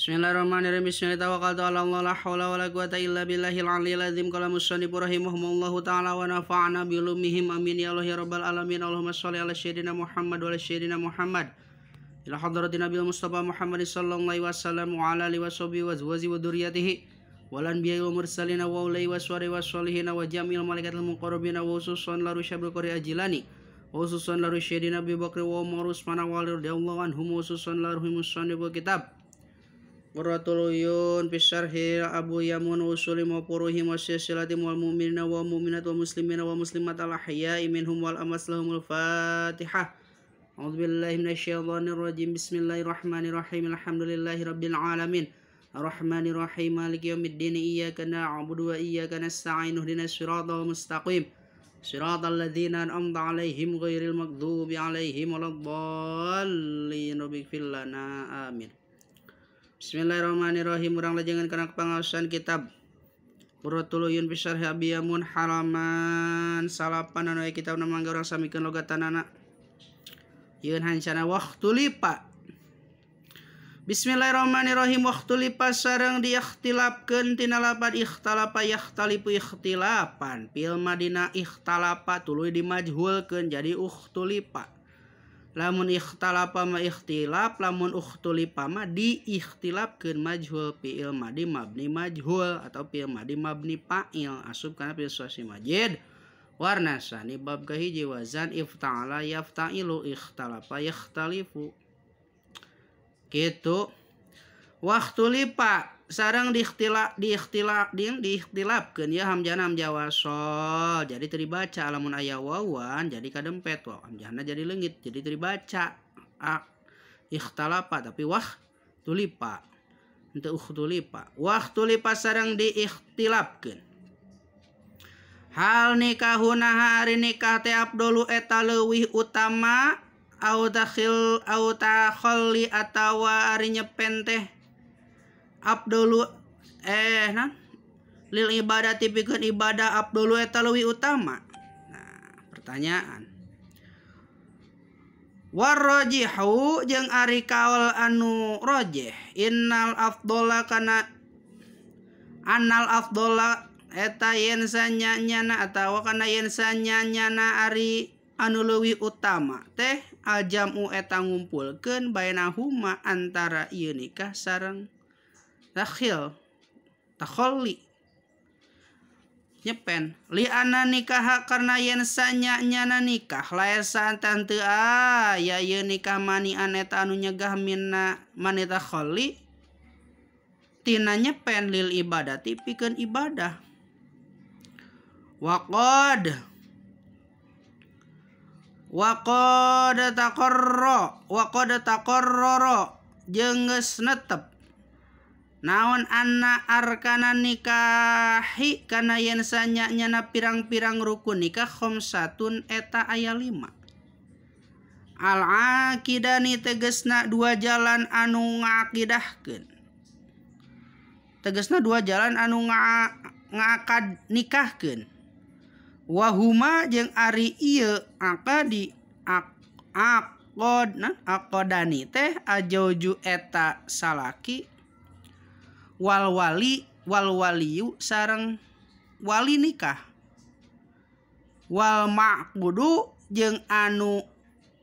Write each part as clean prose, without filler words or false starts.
Bismillahirrahmanirrahim. Bismillahirrahmanirrahim. Tawakkaltu ala Allah la haula wala quwata illa billahil aliyil azim. Qala musannif rahimahumullahu taala wa nafa'ana bi ulumihim. Amin ya Allah ya rabbal alamin. Allahumma shalli ala sayyidina Muhammad wa ala sayyidina Muhammad. Ila hadratin Nabi Mustafa Muhammad sallallahu alaihi wasallam wa ala alihi washabihi wa azwajihi wa dzurriyyatihi wal anbiya'i wal mursalin wa ulai waswari wassalihin wa jami'il malaikatil muqarrabin wa khususan la rusyabil qari ajilani wa khususan la rusyidina Abi Bakr wa Umar Utsman wa Ali radhiyallahu anhum wa khususan la ruhimus sanibul kitab. Qurratul Uyun fi syarhi Abu Yamun usuli wa furuhim wa silsilati wal mu'minina wa mu'minat wa muslimina wa muslimat al ahya'i minhum wal amwat lahumul Fatihah. A'udzu billahi minasyaitonir rajim. Bismillahirrahmanirrahim. Alhamdulillahi rabbil alamin. Arrahmanir rahim. Maliki yaumiddin. Iyyaka na'budu wa iyyaka nasta'in. Ihdinas siratal mustaqim. Siratal ladzina an'amta 'alaihim ghairil maghdubi 'alaihim waladdallin. Rabbighfir lana. Amin. Bismillahirrahmanirrahim. Urang lajengan kana pangaosan kitab Qurratul Uyun fi syarhi Abi Yamun halaman 9 anu kitab mangga urang samikeun logatanana. Yeun hancana waqtulipa. Bismillahirrahmanirrahim. Waqtulipa sareng diikhtilafkeun tina lapad ikhtalafa yakhtalifu ikhtilafan. Fil madina ikhtalafa tuluy dimajhulkeun jadi ukhtulipa. Lamun ikhtalafa ma ikhtilaf, lamun ukhtulifa ma diikhtilafkeun majhul fi'il madi mabni majhul atau fi'il madi mabni fa'il asup kana fi'il suasi majid. Warna sani bab kahiji wazan ifta'ala yafta'ilu ikhtalafa yakhtalifu. Kitu. Waqtulipa sareng diikhtilafkeun ya hamzahna hamzah wasol jadi teu dibaca lamun aya wawan jadi kadempet waw hamzahna jadi leungit jadi teu dibaca ikhtalafa tapi wah tulipa henteu ukhtulipa. Waqtulipa sareng diikhtilafkeun hal nikahuna hari nikah teh abdolu eta leuwih utama au takhil au takhalli atawa ari nyepen teh abdolu lil ibadati pikeun ibadah abdolu eta leuwih utama. Nah, pertanyaan. Warrajihu jeung ari kaul anu rajih innal afdhala kana annal afdhala eta yen sanyanyana atawa kana yen sanyanyana ari anu leuwih utama teh aljamu eta ngumpulkeun bainahuma antara ieu nikah sareng takhil takholli nyepen li anna nikah karena yen sanyanyana nikah laesa teu aya ieu nikah manian eta anu nyegah minna manita kholli tina nyepen lil ibadati pikeun ibadah. Waqad taqarra waqad taqarrara jeung geus netep naon anna arkana nikahi kana yen sanyanyana pirang-pirang rukun nikah khamsatun eta aya 5. Al aqidani tegesna dua jalan anu ngakidahkeun. Tegesna dua jalan anu ngakad nikahkeun. Wahuma jeung ari ieu akadi aqodna aqodani teh ajauju eta salaki wal wali wal waliyu sareng wali nikah wal ma'qudu jeung anu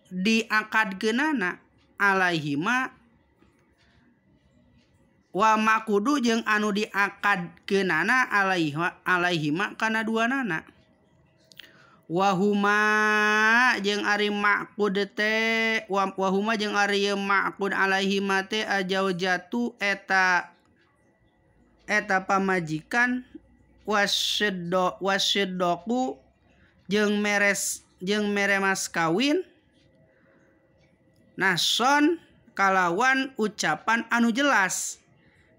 diakadkeunana alaihima wa ma'qudu jeung anu diakadkeunana alaihima kana duanana. Wahuma jeung ari ma'qud teh wahuma jeung ari ma'qud alaihima teh ajaujatu eta eta pamajikan wasyiddoku jeung meres jeung mere mas kawin nason kalawan ucapan anu jelas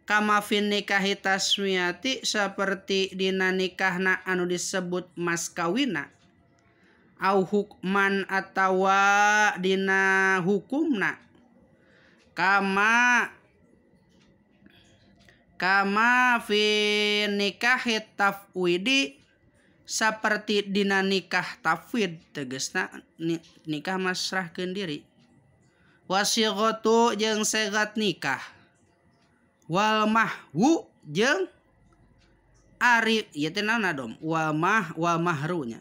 kama fin nikahi tasmiyati seperti dina nikahna anu disebut mas kawina au hukman atawa dina hukumna kama fi nikahi tafwidi seperti dina nikah tafwid tegesna nikah masrahkeun diri wasighatu jeung segat nikah Wal mahwu jeung ari ieu teh naonna dom wa mah wa mahrunya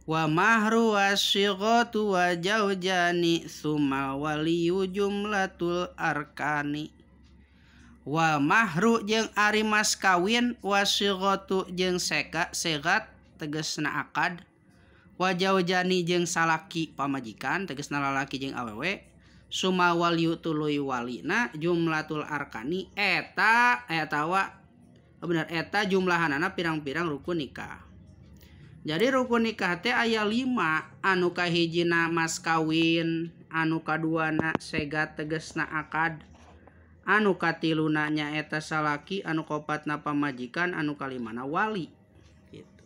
wa mahru wasighatu wa jaujani summa waliyu jumlatul arkani. Wa mahru jeung ari mas kawin wasighatu jeung segat tegasna akad wa jaujani jeung salaki pamajikan tegasna lalaki jeung awewe summa waliyu tuluy walina jumlatul arkani eta wa bener eta jumlahanana pirang-pirang rukun nikah. Jadi rukun nikah teh aya 5 anu kahijina mas kawin, anu kaduana segat tegesna akad, anu katiluna nyaeta salaki, anu kaopatna pamajikan, anu kalimana wali gitu.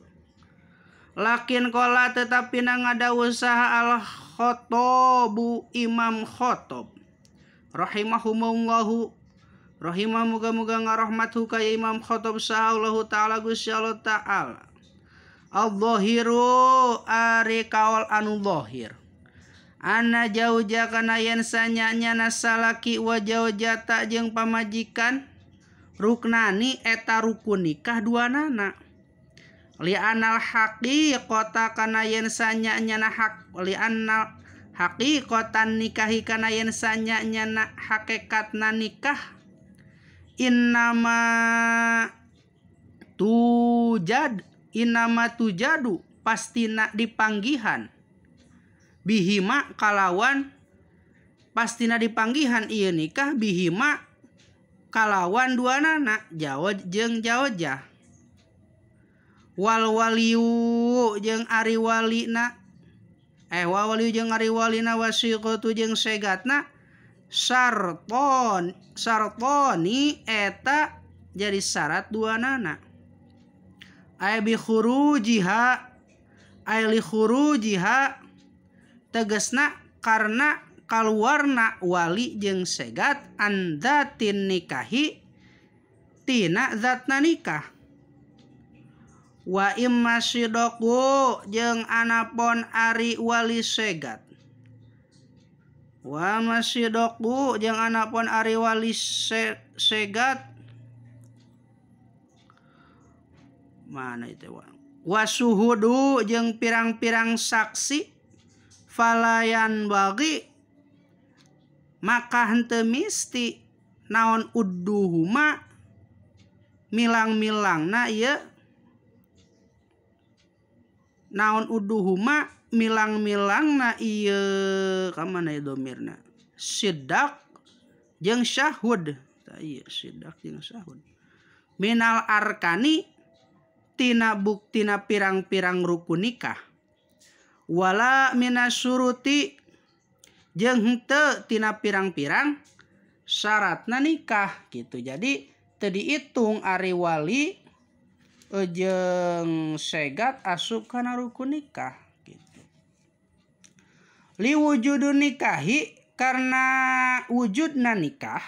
Lakin qala tetapi ngada usaha al khotobu Imam Khotob rahimahumullahu rahimah muga-muga ngarahmatu ka Imam Khotob sahallahu ta'ala Gusti Allah ta'ala. Al-zahiru ari kaol anu zahir anna jauja kana yen sanyanya salaki wa jaujata jeung pamajikan ruknani eta rukun nikah duanana li anal haqiqata kana yen sanyanya hak li anal haqiqatan nikahi kana yen sanyanya hakikatna nikah innama tujad inama tujadu pastina dipanggihan bihima kalawan pastina dipanggihan ieu nikah bihima kalawan duanana jawaj jeung jawajah wal waliyu jeung ari walina wal waliyu jeung ari walina wasiqatu jeung segatna sartoni eta jadi syarat duanana ay bi khurujiha ay li khurujiha tegasna karena kaluarna wali jeung segat andatin nikahi tina zatna nikah wa imma sidoku jeung anapon ari wali segat wa masidoku jeung anapon ari wali segat mana itu wasuhudu jeung pirang-pirang saksi falayan bagi maka henteu misti naon udduhuma milang-milangna ieu naon udduhuma milang-milangna ieu ka mana ieu domirna sidak jeung syahud tah ieu sidak jeung syahud minal arkani tina buktina pirang-pirang rukun nikah wala minasuruti jeung henteu tina pirang-pirang syaratna nikah gitu. Jadi teu diitung ari wali jeung segat asup kana rukun nikah gitu. Liwujudun nikahi karena wujudna nikah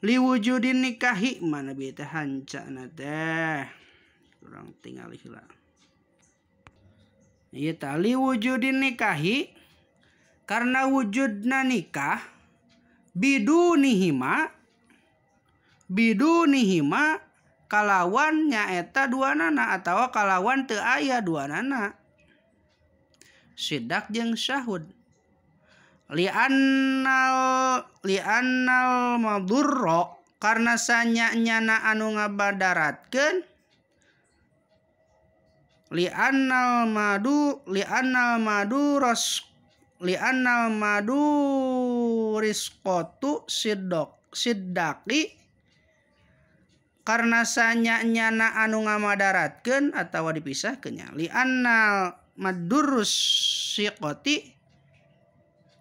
liwujudin nikahi mana bi teh hancana teh kurang tingali heula ieu tah liwujudin nikahi karena wujudna nikah bidunihima kalawan nyaeta duanana atawa kalawan teu aya duanana sidak jeung syahud li'annal madurro karena sanyanyana anu ngabadaratkeun li'annal madu risqatu siddaqi karena sanyanyana anu ngamadaratkeun atawa dipisahkeun nya li'annal madurus siqati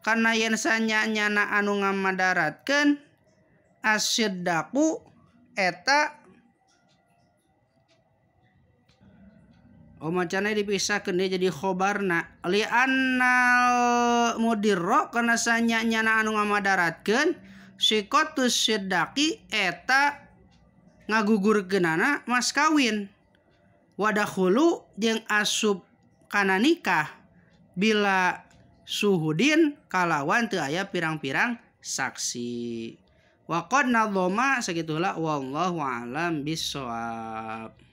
karena yen sanyanyana anu ngamadaratkeun asyiddaku eta oh macana dipisahkeun dia jadi khobarna li'annal mudirro karena sanyanyana anu ngamadaratkeun sikotus siddaqi eta ngagugurkeunana mas kawin wadakhulu jeung asup kana nikah bila suhudin kalawan teu aya pirang-pirang saksi. Wa qad nadzama sakitu heula, wallahu alam bissawab.